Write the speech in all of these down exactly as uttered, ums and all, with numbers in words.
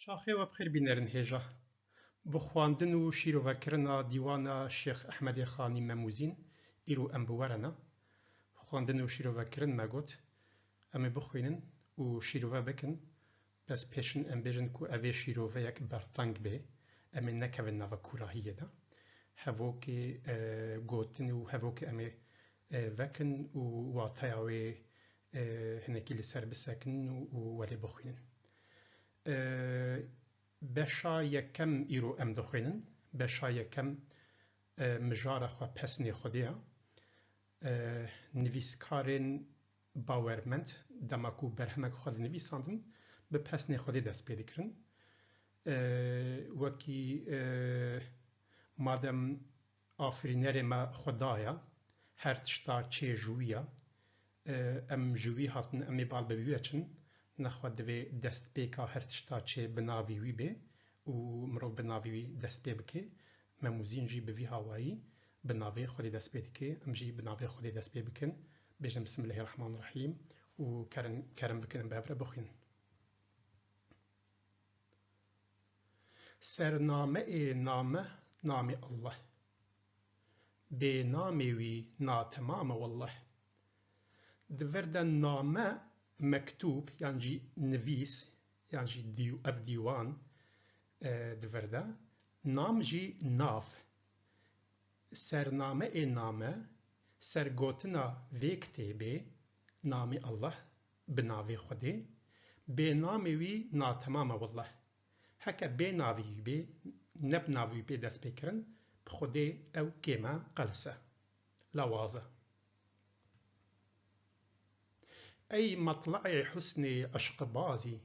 Çaxê we bi xêr bînerin hêja. Bi xwendin û şîrovekirina dîwana Şêx Ehmedê Xanî Memûzîn îro em bi we re ne. Xwendin û şîrovekirin me got, em ê bixwînin û şîrove bikin. Bes pêşin em bêjin ku ev ê şîroveyek berteng bê. Em ê nekevin nava kûrahiyê de. Hevokê, e, gotin û hevokê em ê, e, vekin û wateya wê, e, hinekî li ser bisekinin û, û welê bixwînin. E, beşa yekem îro em dixwînin. Beşa yekem, e, mijara xwe pesnê Xwedê ye. E, nivîskarên bawermend dema ku berhemek xwe dinivîsandin, bi pesnê Xwedê dest pê dikirin. E, wekî, e, madem afirînerê me Xweda ye, her tişta çê ji wî ye, e, em ji wî hatin, em ê bal bi wî ve çin, nexwe divê destpêka her tişta çê bi navî wî bê û mirov bi navî wî dest pê bike. Memûzîn jî bi vî hawayî bi navê Xwedê dest pê dike. Em jî bi navê Xwedê dest pê bikin. Bêjin Bismillahirrahmanirrahîm û kerin, kerem bikin em bi hev re bixwînin. Sernameyê name, namê Allah. Bê namê wî natemam e wallah. Di vir de name, mektûb, yan jî nivîs, yan jî dîw-, ev dîwan, e, di vir de. Nam jî nav. Sernameyê name, sergotina vê kitêbê, namê Allah, bi navê Xwedê, bê namê wî natemam e wallah. Heke bê navî wî bê, ne bi navî wî bê dest pê kirin, bi Xwedê ew kêm e, qelis e, lawaz e. Ey metlaê husnê eşqibazî,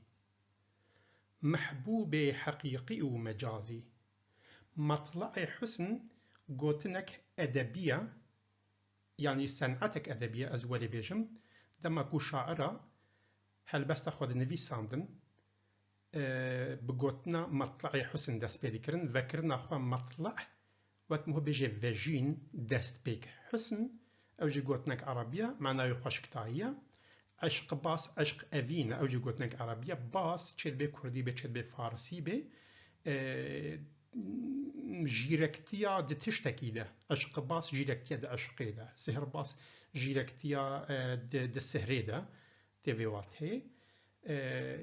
mehbûbê heqîqî û mecazî. Metlaê husn gotinek edebî ye, yanî senetek edebî ye, ez welê bêjim. Dema ku şaira helbesta xwe dinivîsandin, e, bi gotina metlaê husn dest pê dikirin. Vekirina xwe metla, wek min bêje vejîn, destpêk. Husn, ew jî gotinek erebî ye, manayê xweşiktahî ye. Eşq bas, eşq evîn e, ew jî gotinek erebî ye. Bas, çê dibê kurdî bê, çê dibê farisî bê. E, jîrektiya di tiştekî de. Eşq bas, jîrektiya di eşqê de. Sihr bas, jîrektiya, e, di, di sihrê de. Tê vê wateyê. E,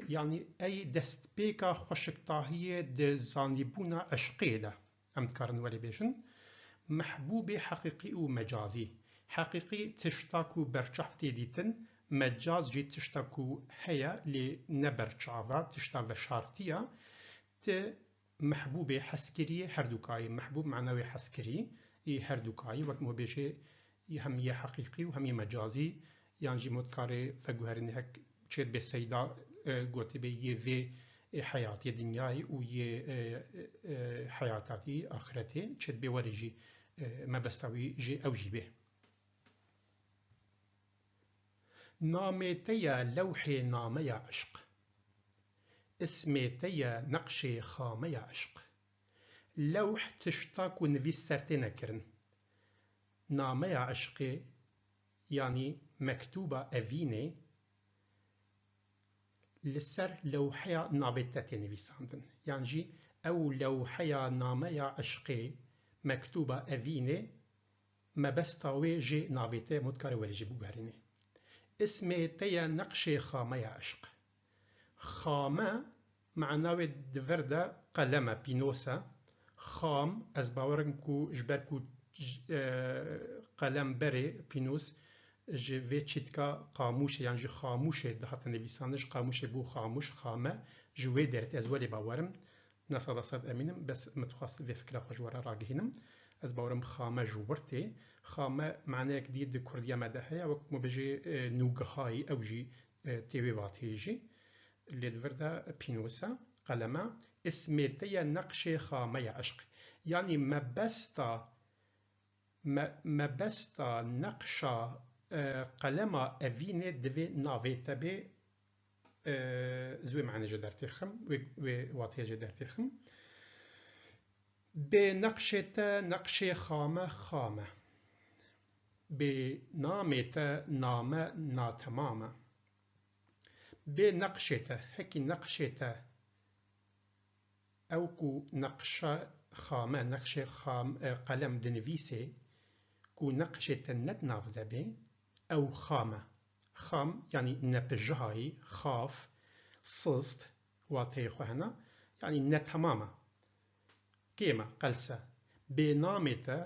yanî ey destpêka xweşiktahiyê di zanîbûna eşqê de, em dikarin welê bêjin. Mehbûbê heqîqî û mecazî. Heqîqî tişta ku berçav tê dîtin, mecaz jî tişta ku heye lê ne berçav e, tişta veşartî ye. Ti mehbûbê hezkiriyê herdûkayî. Mehbûb mana wê hezkirî, î herdûkayî, wek min bêjê, î hem yê heqîqî û hem yê mecazî, yan jî min dikarê veguherînê hek çê dibê seyda, e, gotibê yê vê, e, heyatê dinyayê û yê, e, e, heyata dî axretê, çê dibê werê jî, e, mebesta wî jê ew jî bê. Namê te ye lewhê nameya eşq. Ismê te ye neqşê xameya eşq. Lewh tişta ku nivîs ser têne kirin. Nameya eşqê, yanî mektûba evînê, li ser lewheya navê te tê nivîsandin. Yan jî ew lewheya nameya eşqê, mektûba evînê, mebesta wê jê navê te ye, min dikare welê jî biguherînê. Ismê te ye neqşê xameya eşq. Xame, mana wê di vir de qelem e, pînos e. Xam, ez bawer im ku ji ber ku j-, e, qelem berê, pînos, ji vê çîtka qamûşê yan jî xamûşê dihate nivîsandin, ji qamûşê bû xamûş, xame, ji wê derê tê, ez welê bawer im. Ne seda sed emîn im, bes min dixwest vê fikra xwe ji we re ragihînim. Ez bawerim xame ji wir tê. Xame maneyek dî di kurdiya me de heye, wek min bêjê, e, nûgihayî, ew jî, e, tê wê wateyê jî. Lê di vir de pînûs e, qelem e. Ismê te ye neqşê xameya eşq. Yanî mebesta Me-, mebesta neqşa, e, qelema evînê divê navê te bê, e, ez wê manê jê dertêxim, wê, wê wateyê jê dertêxim. Bê neqşê te neqşê xame xam e. Bê namê te name natemam e. Bê neqşê te, hekî neqşê te Ew ku neqşa xame, neqşê xam, e, qelem dinivîsê, ku neqşê te ne di nav de bê, ew xam e. Xam, yanî nepijihayî, xaf, sist, wateyê xwe hene, yanî netemam e. Kêm e, qels e. Bê namê te,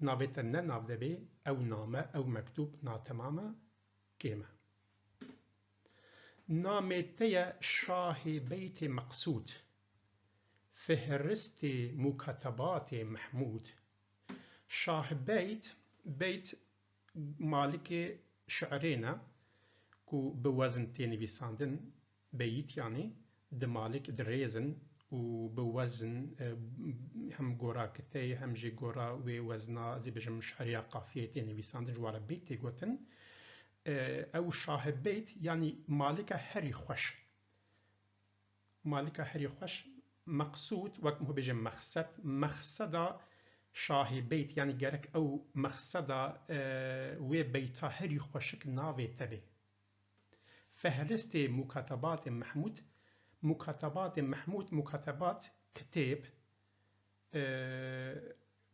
navê te ne nav de bê, ew name, ew mektûb natemam e, kêm e. Namê te ye şahê beytê meqsûd, fihristê mukatebatê Mehmûd. Şahbeyt, beyt malikê şi'rê ne ku bi wezn tê nivîsandin, beyît yanî, di malik dirêzin û bi wezn, e, hem gora kiteyê hem jî gora wê wezna, ez ê bêjim şi'riya qafiyeyê tê nivîsandin, ji wan re beyt tê gotin. E, ew şahê beyt, yanî malika herî xweş. Malika herî xweş, meqsûd, wek min bêje mexsed, mexseda şahê beyt, yanî gerek ew mexseda, e, wê beyta herî xweşik navê te bê. Fehristê mukatebatê Mehmûd, mukatebatê Mehmûd, mukatebat kitêb, e,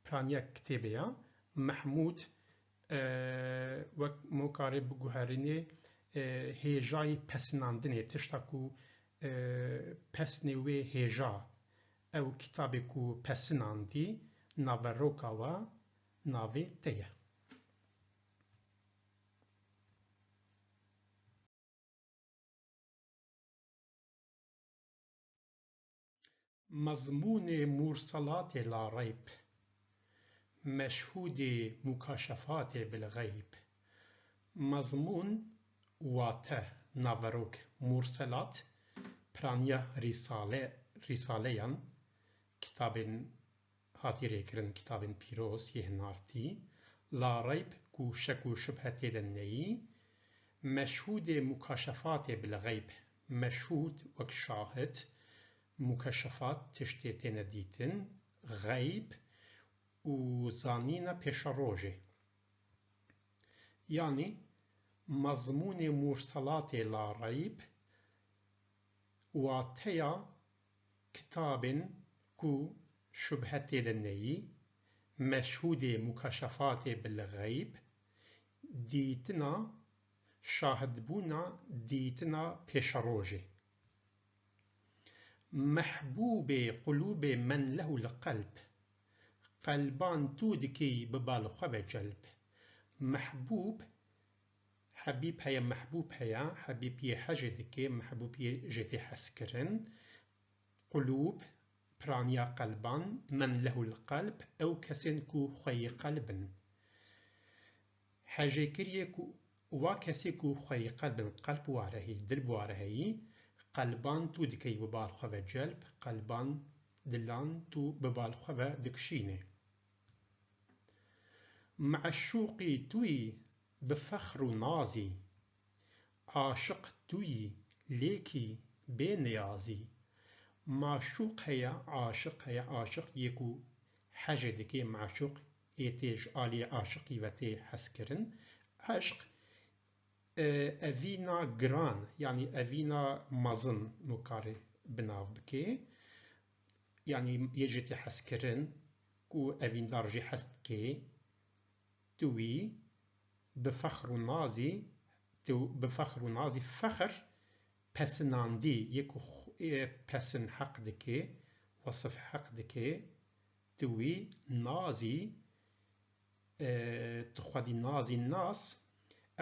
piraniya kitêbê ya. Mehmûd, e, wek mokarê biguherînê, e, hêjayî pesinandinê, tişta ku, e, pesnê wê hêja, ew kitabê ku pesinandî, naveroka wa navê te ye. Mezmûnê murselatê lareyb, meşhûdê mukaşefatê bilxeyb. Mezmûn, wate, naverok, murselat, piraniya rîsale, rîsaleyan, kitabên hatî rêkirin, kitabên pîroz yê hinartî, lareyb ku şek û şubhe tê de neyî, meşhûdê mukaşefatê bilxeyb, meşhûd wek şahid, mukaşefat tiştê têne dîtin, xeyb û zanîna pêşerojê. Yanî mezmûnê murselatê lareyb, wateya kitabên ku şubhe tê de neyî, meşhûdê mukaşefatê bilxeyb, dîtina, şahidbûna, dîtina pêşerojê. Mehbûbê qulûbê men lehul qelb, qelban tu dikî bi bal xwe ve celb. Mehbûb, hebîb heye, mehbûb heye, hebîb yê hejê dike, mehbûb yê jê tê hezkirin. Qulûb, piraniya qelban, men lehul qelb, ew kesên ku xweyî qelb in. Hejêkiriyê ku wa kesê ku xweyî qelb in, qelb wa re heyî, dil bi wa re heyî, qelban tu dikeyî bi bal xwe ve celb, qelban, dilan tu bi bal xwe ve dikişînê. Meşûqî tu yî bi fexr û nazî, aşiq tu yî lêkî bê niyazî. Maşûq heye, aşiq heye, aşiq yê ku hejê dike, maşûq yê tê ji aliyê aşiqî ve tê hezkirin. Eşq, e, evîna giran, yanî evîna mezin, nûkarê bi nav bike. Yanî yê jê tê hezkirin, ku evîndar jê hez dike, tu wî bi fexr û nazî, tu bi fexr û nazî, fexr, pesinandî, yê ku xu-, ê pesin heq dike, wesif heq dike, tu wî nazî, e, tu xwedî nazî nas,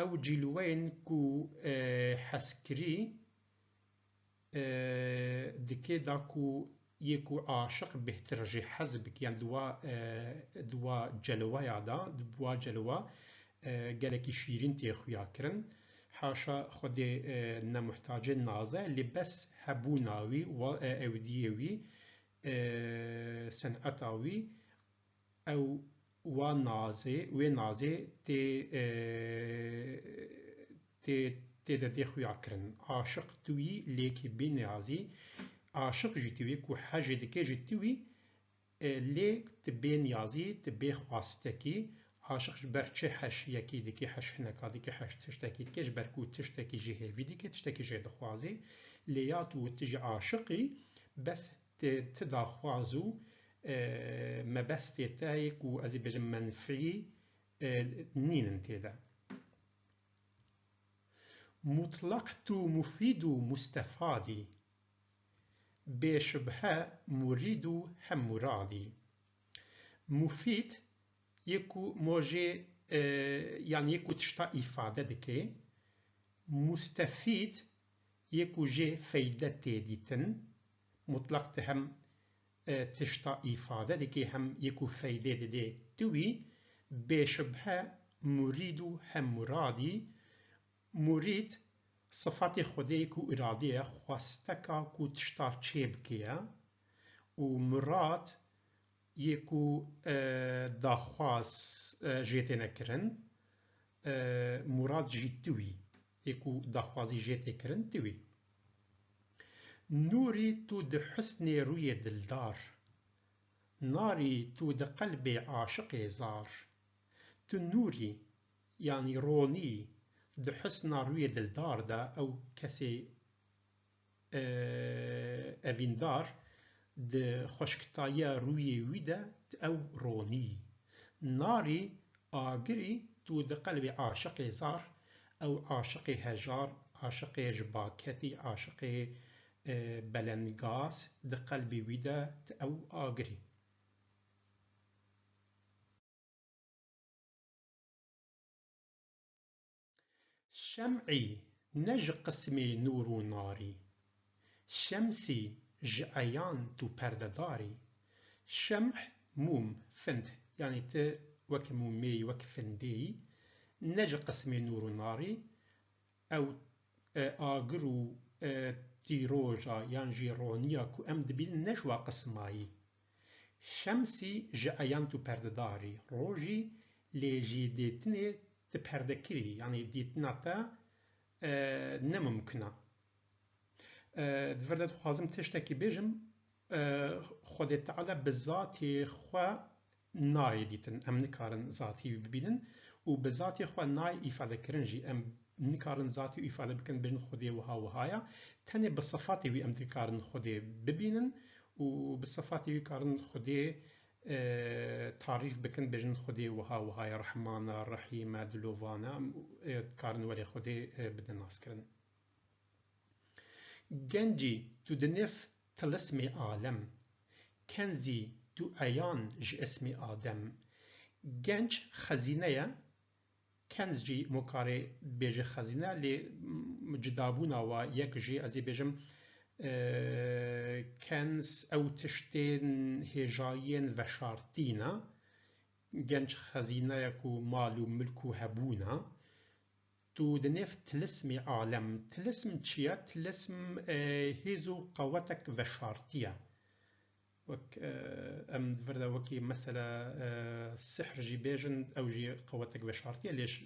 ew cîlweyên ku, e, hezkirî, e, dike da ku yê ku aşiq bêhtir jê hez bike, yan di wa, e, di wa celweya da, di wa celwa, e, gelekî şîrîn tê xuya kirin. Haşa Xwedê, e, ne muhtacê naze, lê bes hebûna wî, wa, e, ewdiyê wî, e, seneta wî, ew wa nazê, wê nazê tê, e, tê, tê de tê xuya kirin. Aşiq tu yî, lêkî bê niyazî. Aşiq jî tu yî, ku hejê dike jî tu yî, e, lê tu bê niyazî, tu bê xwastekî. Aşiq ji ber çi heş yekî dike, heş hineka dike, heş tiştekî dike, ji ber ku tiştekî jê hêvî dike, tiştekî jê dixwazê. Lê ya tu, tu jî aşiq î, bes ti, ti daxwaz û, e, mebestê te yê ku ez ê bêjim menfî, e, nînin tê de. Mutlaq tu mufîd û mustefad î. Bêşibhe murîd û hemmuradî. Mufîd yê ku mojê, e, yanî yê ku tişta îfade dike. Mustefîd yê ku jê feyde tê dîtin. Mutlaq ti hem, e, tişta îfade dike hem yê ku feyde dide tu wî. Bêşibhe murîd û hemmuradî. Murîd sifatê Xwedê ye ku îrade ye, xwesteka ku tişta çêbike ye û mirad yê ku, e, daxwaz, e, jê têne kirin, e, murad jî tu wî, yê ku daxwazî jê tê kirin tu wî. Nûrî tu di husnê rûyê dildar, narî tu di qelbê aşiqê zar. Tu nûrî, yanî ronî, di husna rûyê dildar de ew kesê, e, evîndar, di xweşktayiya rûyê wî de ew ronî. Narî, agirî, tu di qelbê aşiqê zar, ew aşiqê hejar, aşiqê ji baketî, aşiqê, e, belengaz, di qelbê wî de ew agirî. Şem'î ne ji qismê nûr û narî. Şemsî ji eyan tu perdedarî. Şemh, mûm, find, yanî ti wek mûmê yî, wek findê yî, ne ji qismê nûr û narî, ew, e, agir û, e, tîroja yan jî roniya ku em dibînin ne ji wa qisma yî. Şemsî ji eyan tu perdedarî, rojî lê jî dîtinê ti perdekirî, yanî dîtina te, e, ne mimkun e. E, di vir de dixwazim tiştekî bêjim, e, Xwedê Teala bi zatê xwe nayê dîtin. Em nikarin zatê wî bibînin û bi zatê xwe nayê îfadekirin jî. Em nikarin zatê wî îfade bikin, bêjin Xwedê wiha wiha ye. Tenê bi sifatê wî em dikarin Xwedê bibînin û bi sifatê wî karin Xwedê, e, tarîf bikin, bêjin Xwedê wiha wiha ye, Rehman e, Rehîm e, Dilovan e, em, e, dikarin werê Xwedê, e, bidin naskirin. Gencî tu di nêv tilismê alem, kenzî tu eyan ji ismê Adem. Genc xezîne ye, kenz jî mokare bêje xezîne, lê, m, cudabûna wa yek jî ez ê bêjim, e, kenz ew tiştên hêjayiyên veşartî ne. Genc xezîne ye ku mal û milk û hebûn e. Tu di nêv tilismê alem. Tilism çi ye? Tilism, e, hêz û qewetek veşartî ye. Wek, e, em di vir de wekî mesela, e, sihr jî bêjin, ew jî qewetek veşartî ye, lê ş-,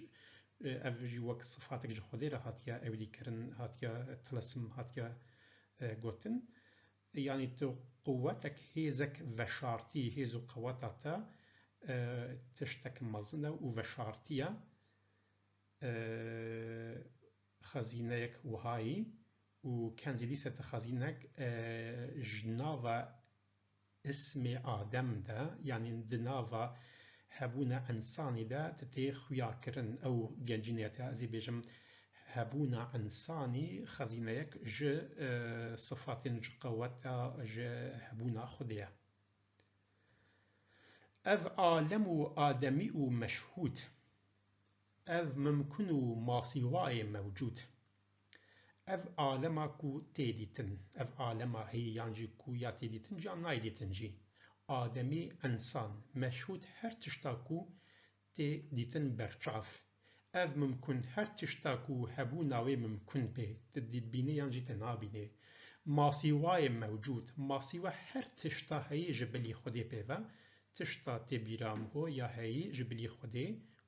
e, ev jî wek sifatek ji Xwedê re hatiye ewilîkirin, hatiye tilism, hatiye, e, gotin. Yanî tu quwetek, hêzek veşartî, hêz û qeweta te, e, tiştek mezin e û veşartî ye. E, xezîneyek wihayî û kenzî dîse te xezînek, e, ji nava ismê Adem de, yanî di nava hebûna însanî de ti tê xuya kirin. Ew gencînê te, ez ê bêjim, hebûna însanî xezîneyek ji, e, sifatên ji qeweta, ji hebûna Xwedê ye. Ev alem û ademî û meşhûd. Ev mimkun û masîwayê mewcûd. Ev alema ku tê dîtin, ev alema heyî yan jî ku ya tê dîtin jî yan nayê dîtin jî. Ademî, însan, meşhûd her tişta ku tê dîtin berçav. Ev mimkun, her tişta ku hebûna wê mimkun be, tu dibînî yan jî tu nabînî. Masîwayê mewcûd, masîwa her tişta heyî ji bilî Xwedê pê ve, tişta tê bîra min ho ya heyî ji bilî Xwedê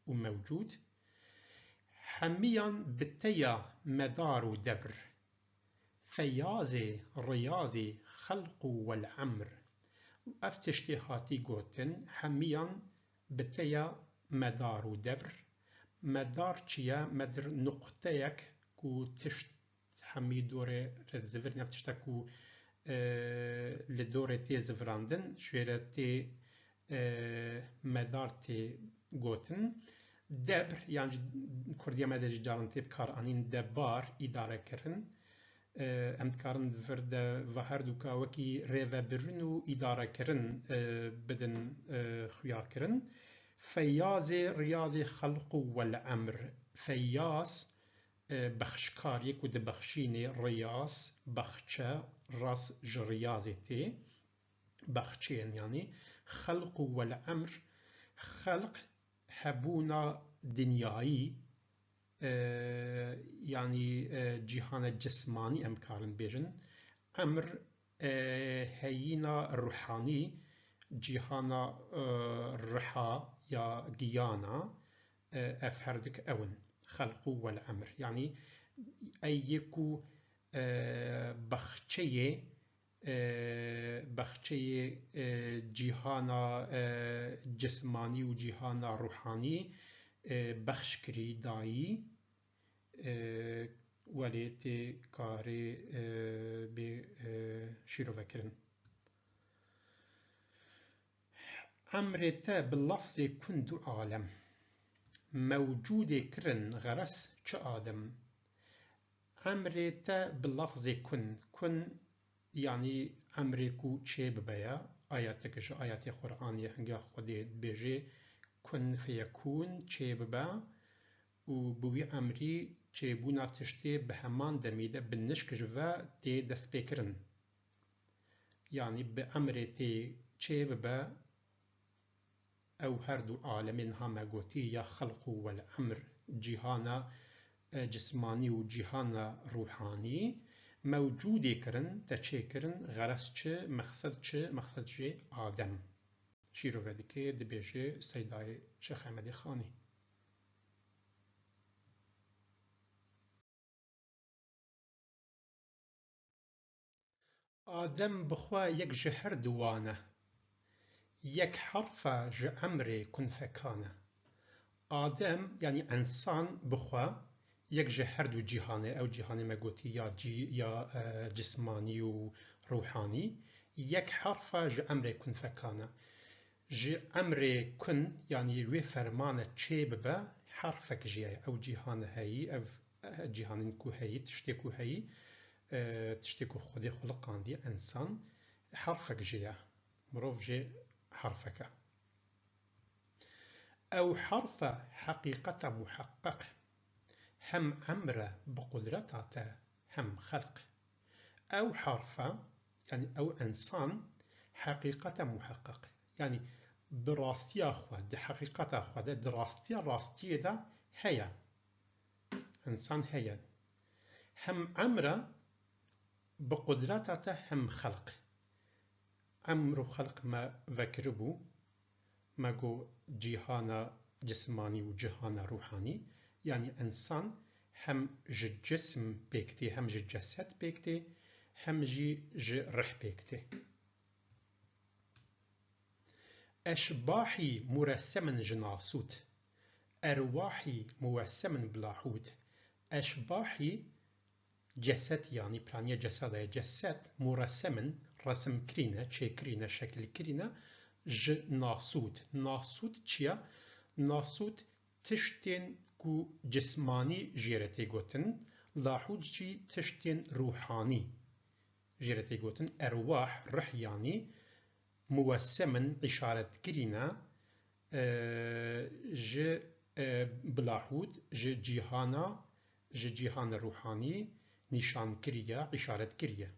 û mewcûd. Hemiyan bi te ya medar û debr. Feyazê, riyazê, xelq û wel emr. Ev tiştê hatî gotin, hemiyan bi te ya medar û debr. Medar çi ye? Medr nuqteyek ku tişt hemî dorê re zivir, ne tiştek ku, e, li dorê tê zivirandin, ji wê re tê, e, medar tê gotin. Debr, yan ji kurdiya me de jî caran tê bikaranîn, debar, îdarekirin. E, em dikarin vir de va her duka wekî rêvebirin û îdarekirin, e, bidin, e, xuyakirin. Feyyazê, riyazê xelq û wel emr. Feyyaz, e, bexşkar, yê ku dibexşînê, riyaz, baxçe, ras ji riyazê tê. Baxçeyên, yanî xelq û wel emr, xelq, hebûna dinyayî, e, yanî, e, cîhana cismanî em karin bêjin. Emr, e, heyîna ruhanî, cîhana, e, riha ya giyana, e, ev her dik ew in. Xelq û wel emr. Yanî ey yê ku, e, baxçeyê, e, baxçeyê, e, cîhana, e, cismanî û cîhana ruhanî, e, bexş kirî, dayî, e, welê tê karê, e, bê, e, şîrovekirin. Emrê te bi lafzê kun du alem. Mewcûdê kirin xeres çi adem. Emrê te bi lafzê kun. Kun yanî emrê ku çê bibe ye. Ayeteke ji ayetê Qur'anê ye, hinga Xwedê dibêje kun feyekûn, çê bibe û bi wî emrî çêbûna tiştê bi heman demî de bi nişk ji ve tê destpêkirin. Yanî bi emrê tê çê bibe, ew her du alemên ha me gotî ya xelq û wel emr, cîhana, e, cismanî û cîhana ruhanî, mewcûdê kirin, te çêkirin, xeres çi, mexsed çi, mexsed jê Adem. Şîrove dike, dibêje Seydayê Şêx Ehmedê Xanî. Adem bi xwe yek ji her duwan e. Yek herfa ji emrê kun fekan e. Adem, yanî ensan bi xwe yek ji her du cîhan e. Ew cîhanê me gotî ya cî-, ya, e, cismanî û ruhanî. Yek herfa ji emrê kun fekan e. Ji emrê kun, yanî wê fermane çê bibe, herfek jê ye. Ew cîhane heyî, ev, e, cîhanên ku heyî, tiştê ku heyî, e, tiştê ku Xwedê xuliqandiye, ensan, herfek jê ye. Mirov jê herfek e. Ew herf e heqîqeta muheqqeq. Hem emr e bi qudreta te, hem xelq. Ew herf e, yanî ew ensan, heqîqeta muheqqeq. Yanî bi rastiya xwe, di heqîqeta xwe de, di rastiya rastiyê de heye. Ensan heye. Hem emr e bi qudreta te, hem xelq. Emr û xelq me vekiribû, me got cîhana cismanî û cîhana ruhanî, yanî ensan hem ji cism pêk tê, hem ji ceset pêk tê, hem jî ji rih pêk tê. Eşbahî muressem in ji nasût, erwahî muwessem in bi lahût. Eşbahî ceset, yanî piraniya ceseda ye. Ceset muressem in, resimkirî ne, çêkirî ne, şekilkirî ne ji nasût. Nasût çi ye? Nasût tiştên ku cismanî jê re tê gotin, lahût jî tiştên ruhanî jê re tê gotin. Erwah, ruh yanî, muwessem in, îşaretkirî ne, e, ji, e, bi lahût, ji cîhana, ji cîhana ruhanî nîşan kiriye, îşaret kiriye.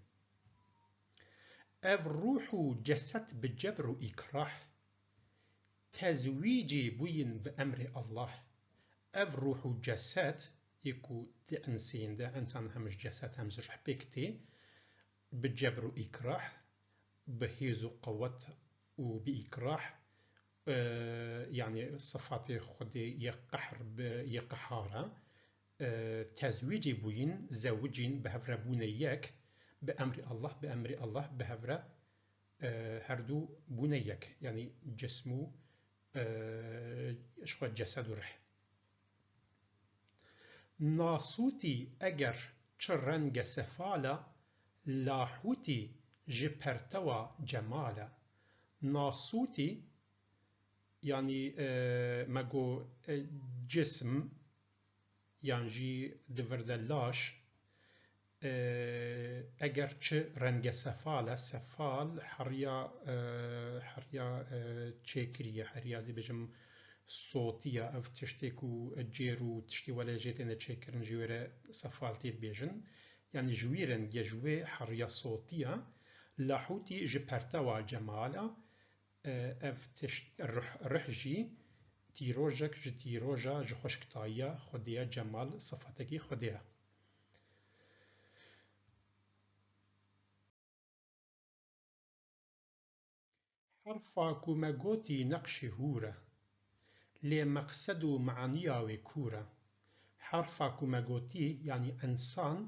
Ev ruh û ceset bi cebr û îkrah, tezwîcê bûyin bi emrê Allah. Ev ruh û ceset, yê ku di ensên de, ensan hem ji ceset hem ji rih pêk tê, bi cebr û îkrah, bi hêz û qewet û bi îkrah, e, yanî sifatê Xwedê yê qehr bi, yê qehar e, e, tezwîcê bûyîn, zewicîn, bi hev re bûne yek, bi emrê Allah, bi emrê Allah, bi hev re, e, her du bûne yek. Yanî cism û, e, ji xwe cesed û rih. Nasûtî eger çi renge sefal e, lahûtî ji pertewa cemal e. Nasûtî, yanî, e, me got, e, cism, yan jî di vir de laş, e, eger çi renge sefal e, sefal heriya, e, heriya, e, çêkirî ye, heriya zî bêjim sotî ye, ev tiştê ku cêr û tiştê welê jê têne çêkirin, ji wê re sefal tê dibêjin. Yanî ji wî rengê, ji wê heriya sotî ye, lahûtî ji pertewa cemal e, e, ev tişt, rih, rih jî tîrojek ji tîroja, ji xweşiktayiya Xwedê ye, cemal sifatekî Xwedê ye. Herfa ku me gotî neqşê hûr e, lê meqsed û maniya wê kûr e. Herfa ku me gotî, yanî însan,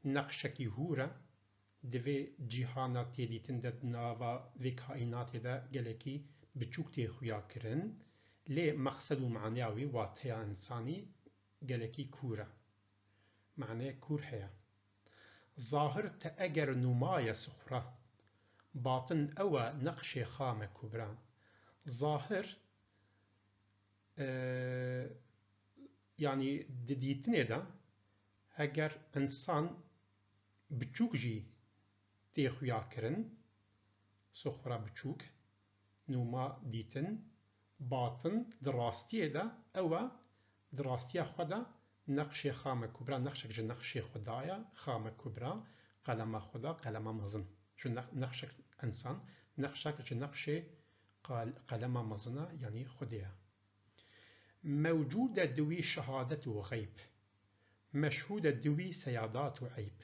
neqşekî hûr e, di vê cîhana têdîtin de, di nava vê kaînatê de gelekî biçûk tê xuya kirin, lê meqsed û maneya wî, wateya însanî, gelekî kûr e. Mane kûr heye. Zahir te eger nûma ye suxra, batin ew e neqşê xame kubra. Zahir, e, yanî di dîtinê de, heger însan biçûk jî tê xuya kirin, suxra biçûk, nûma dîtin, batin di rastiyê de ew e, di rastiya xwe de neqşê xame kubra, neqşek ji neqşê Xweda ye, xame kubra, qelema Xweda, qelema mezin. Ji neq-, neqşek însan, neqşek ji neqşê qal-, qelema mezin e, yanî Xwedê ye. Mewcûd e di wî şehadet û xeyb. Meşhûd e di wî seyadat û eyb.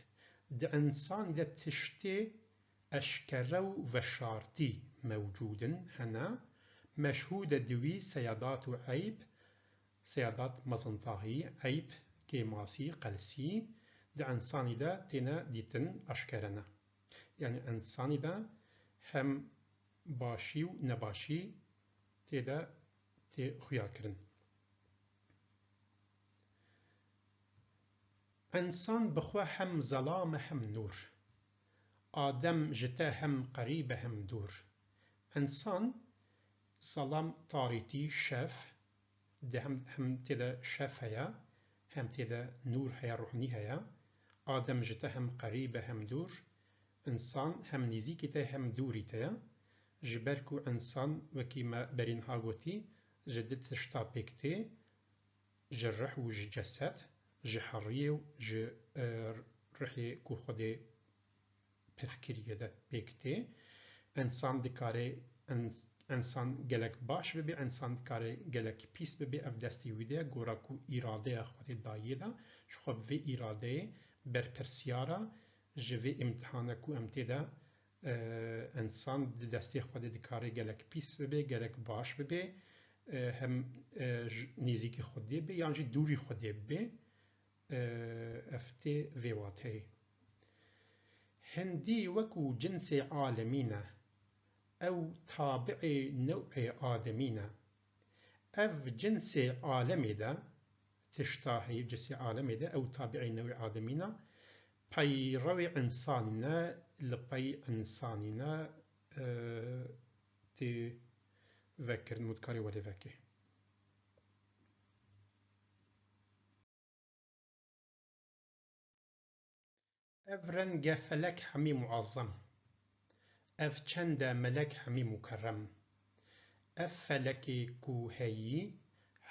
Di însanî de tiştê eşkere û veşartî mewcûd in, hene. Meşhûd e di wî seyadat û eyb, seyadat mezintahî, eyb kêmasî, qelsî, di însanî de têne dîtin, aşkere ne. Yanî însanî de hem başî û nebaşî tê de tê xuya kirin. Însan bi xwe hem zelam e hem nûr. Adem ji te hem qerîb e hem dûr. Însan, zelam, tarîtî, şev, di hem, hem tê de şev heye, hem tê de nûr heye, rohnî heye. Adem ji te hem qerîb e hem dûr. Însan hem nêzîkî te hem dûrî te ye. Ji ber ku însan, wekî me berî niha gotî, ji du tişta pêk tê, ji rih û ji ceset, ji heriyê û ji, e, rihê ku Xwedê pif kiriye de pêk tê. Însan dikare, în-, însan gelek baş bibe, însan dikare gelek pîs bibe, ev destê wî de ye, gora ku îradeya Xwedê dayê de, ji xwe bi vê îradeyê berpirsiyar e, ji vê îmtihana ku em tê de, e, însan di destê Xwedê dikare gelek pîs bibe, gelek baş bibe, e, hem, e, ji nêzîkî Xwedê be, yan jî dûrî Xwedê bibe, e, ev tê vê wateyê. Hindî wekû cinsê alemî ne, ew tabi'ê new'ê ademî ne. Ev cinsê alemê de, tişta heyî cinsê alemê de, ew tabi'ê new'ê ademî ne, peyrewê însanî ne, li pey însanî ne, e, tê vekirin û dikarê welê vekê. Ev renge felek hemî muazzam. Ev çende melek hemî mukerrem. Ev felekê ku heyî,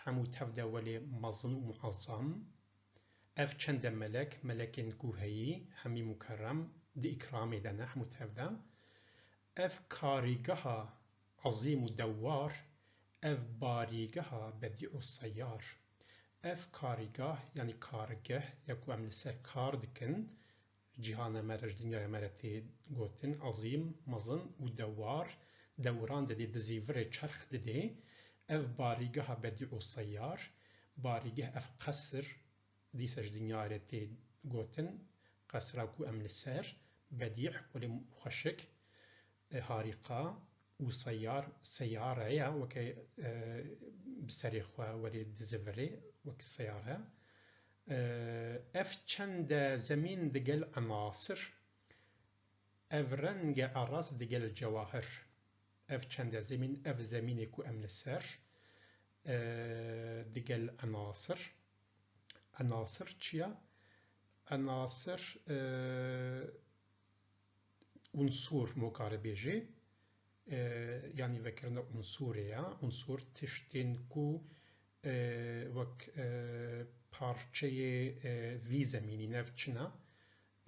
hemû tev de welê mezin û muazzam. Ev çende melek, melekên ku heyî, hemî mukerrem, di îkramê de ne, hemû tev de. Ev karîgeha ezîm û dewar, ev barîgeha bedî û seyar. Ev karîgah, yanî kargeh, ya ku em li ser kar dikin, cîhana me re, ji dinyaya me re tê gotin, ezîm, mezin û dewar, dewran didê, dizîvirê, çerx didê. Ev barîgeha bedî û seyar, barîgeh, ev qesir, dîsa ji dinyayê re tê gotin, qesra ku em li ser, bedî, welê xweşik, e, harîqa û seyar, seyare ye, weke, e, bi serê xwe welê dizivirê, wek seyare. E, ev çende zemîn digel enasir, Ev renge eras digel cewahir. Ev çende zemîn, ev zemînê ku em li ser, e, digel enasir. Enasir çi ya? Enasir, e, unsur mokare bêjê, e, yanî vekirina unsurê ya. Unsur tiştên ku, e, wek, e, parçeyê, e, vî zemînî ne, ev çi ne?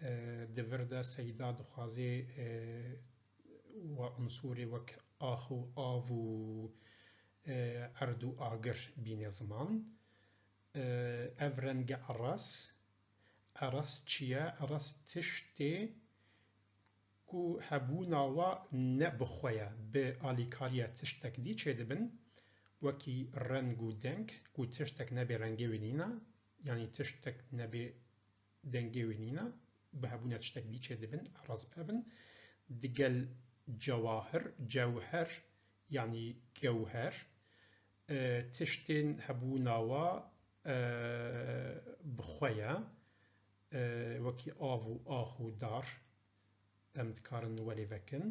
E, di vir de Seyda dixwazê, e, wa unsurê wek ax û av û, e, erd û agir bîne ziman. E, ev renge eras, eras çi ye? Eras tiştê ku hebûna wa ne bi xwe ye, bi alîkariya tiştek dî çêdibin, wekî reng û deng, ku tiştek nebê rengê wî nîne, yanî tiştek nebê dengê wî nîne, bi hebûna tiştek dî çêdibin, eras bi ev in, digel cewahir, cewher, yanî gewher, e, tiştên hebûna wa, e, bi xwe ye, e, wekî av û ax û dar, em dikarin welê vekin,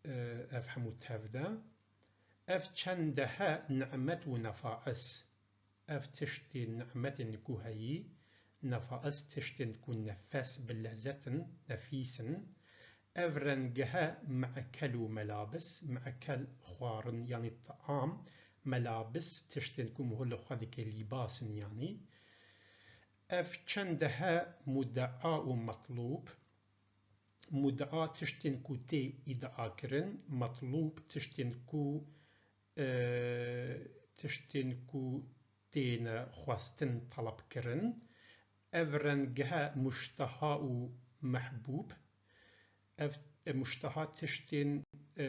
e, ev hemû tev de. Ev çendehe nimet û nefais. Ev tiştên nimetên ku heyî, nefais tiştên ku nefes bi lezet in, nefîs in. Ev rengehe me'kel û melabis, me'kel xwarin, yanî taam, melabis tiştên ku miho li xwe dike lîbas in, yanî. Ev çendehe mudea û metlûb, mudea tiştên ku tê îdia kirin, metlûb tiştên ku, e, tiştên ku têne xwestin, telebkirin. Ev rengehe muşteha û mehbûb. Ev, e, muşteha tiştên, e,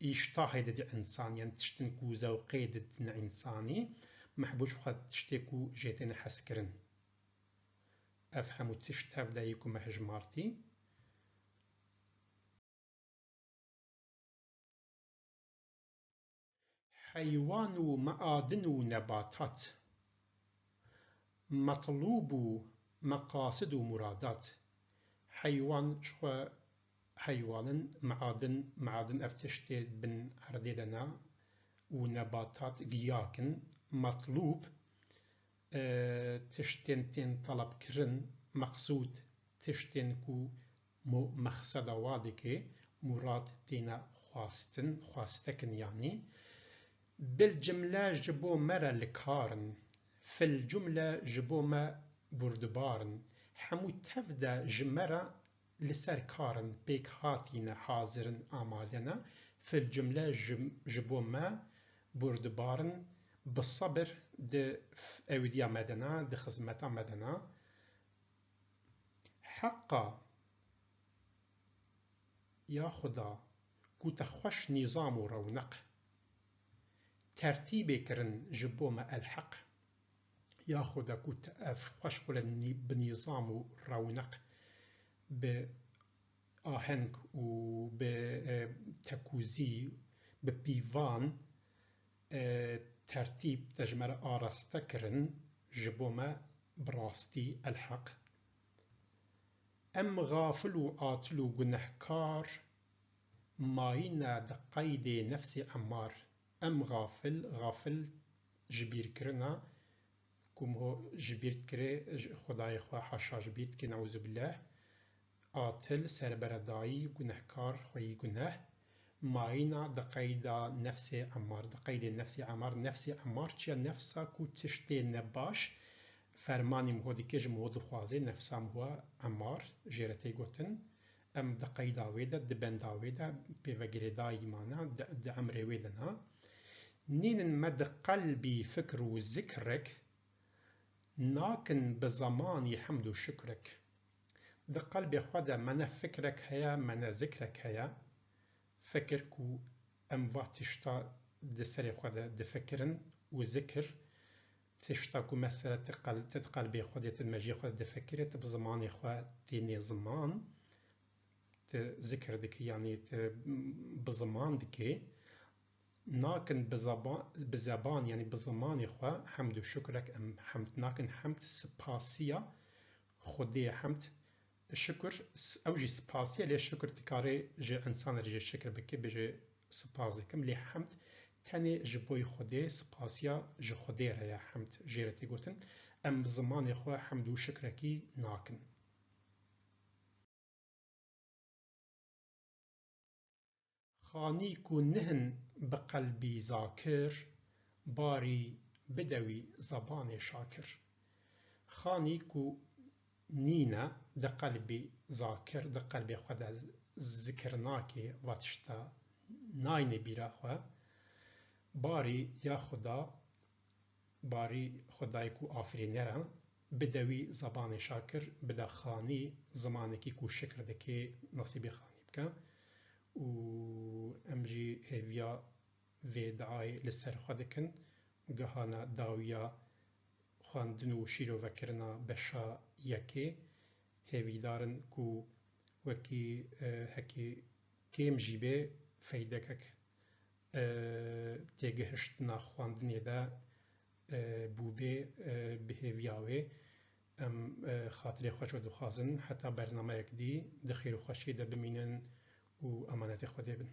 îştahê didî însan, yan tiştên ku zewqê didin însanî. Mehbûb xwe tiştê ku jê têne hezkirin. Ev hemû tişt tev de yê ku me hejmartî. Heywan û meadin û nebatat, metlûb û meqasid û muradat. Heywan ji xwe heywan in, meadin, meadin ev tiştê bin erdê de ne û nebatat giyak in. Metlûb, e, tiştên tên telebkirin, meqsûd, tiştên ku mu-, mexseda wa dike, murad têne xwestin, xwestekin yanî. Bil cimle ji bo me re li kar in, fil cumle ji bo me burdibar in. Hemû tev de ji me re li ser kar in, pêkhatî ne, hazir in, amade ne. Fil cumle ji, ji bo me burdibar in, bi sebir di f-, ewdiya me de ne, di xizmeta me de ne. Heqa, ya Xuda, ku te xweş nîzam û rewneq, tertîbê kirin ji bo me elheq. Ya Xuda, ku te ev xweş xule nî-, bi nîzam û rewneq, bi aheng û bi, e, tekûzî, bi pîvan, e, tertîb te ji me re araste kirin, ji bo me bi rastî elheq. Em xafil û atil û gunehkar mayîne di qeydê nefsê emar. Em xafil, xafil ji bîrkirina, ku miho ji bîr dikirê, ji Xwedayê xwe haşa ji bîr dikê, neûzubilleh. Atil, serberedayî, gunehkar, xweyî guneh. Mayîna di qeyda nefsê emar, di qeydê nefsê emar. Nefsê emar çi ye? Nefsa ku tiştê nebaş fermanî miho dike, ji miho dixwaze, nefsa miho emar jê re tê gotin. Em di qeyda wê de, di benda wê de pê ve girêdayî mane, di, di emrê wê de ne. Nînin me di qelbî fikr û zikrek, nakin bi zemanî hemd û şukrek. Di qelbê xwe de me ne fikrek heye, me ne zikrek heye. Fikir ku em va tişta di serê xwe de difikirin û zikir, tişta ku mesela ti qel-, ti di qelbê xwe de, ti di mejiyê xwe de difikirê, ti bi zimanê xwe tênê ziman, ti zikir dikî, yanî ti bi ziman dikî. Nakin bi zeba-, bi zeban, yanî bi zimanê xwe hemd û şukrek em hemd nakin, hemd sipasiya Xwedê, hemd Şikir, s-, ew jî spasiye, lê şikir dikare ji insanê re jî şikir bike, bêje spas dikim, lê hemd tenê ji boy Xwedê, spasiya ji Xwedê re ye hemd jê re tê gotin. Em bi zimanê xwe hemd û şikrekî nakin. Xanî ku nihin bi qelbî zakir, barî bide wî zebanê şakir. Xanî ku nîne di qelbî zakir, di qelbê xwe de zikir nake, va tişta nayne bîra xwe, barî ya Xuda, barî Xwedayê ku afirîner e, bide wî zebanê şakir, bide xanî, zimanekî ku şikir dike, nesîbê xanî bike. Û em jî hêviya vê duayê li ser xwe dikin. Gihana dawiya xwendin û şîrovekirina beşa yekê. Hêvîdar in ku wekî, e, hekî kêm jî bê, feydekek, e, têgihiştina xwendinê de, e, bûbê, e, bi hêviya wê. Em, e, xatirê xwe ço dixwazin, heta bernameyek dî di xêr û xweşiyê de bimînin û emanetê Xwedê bin.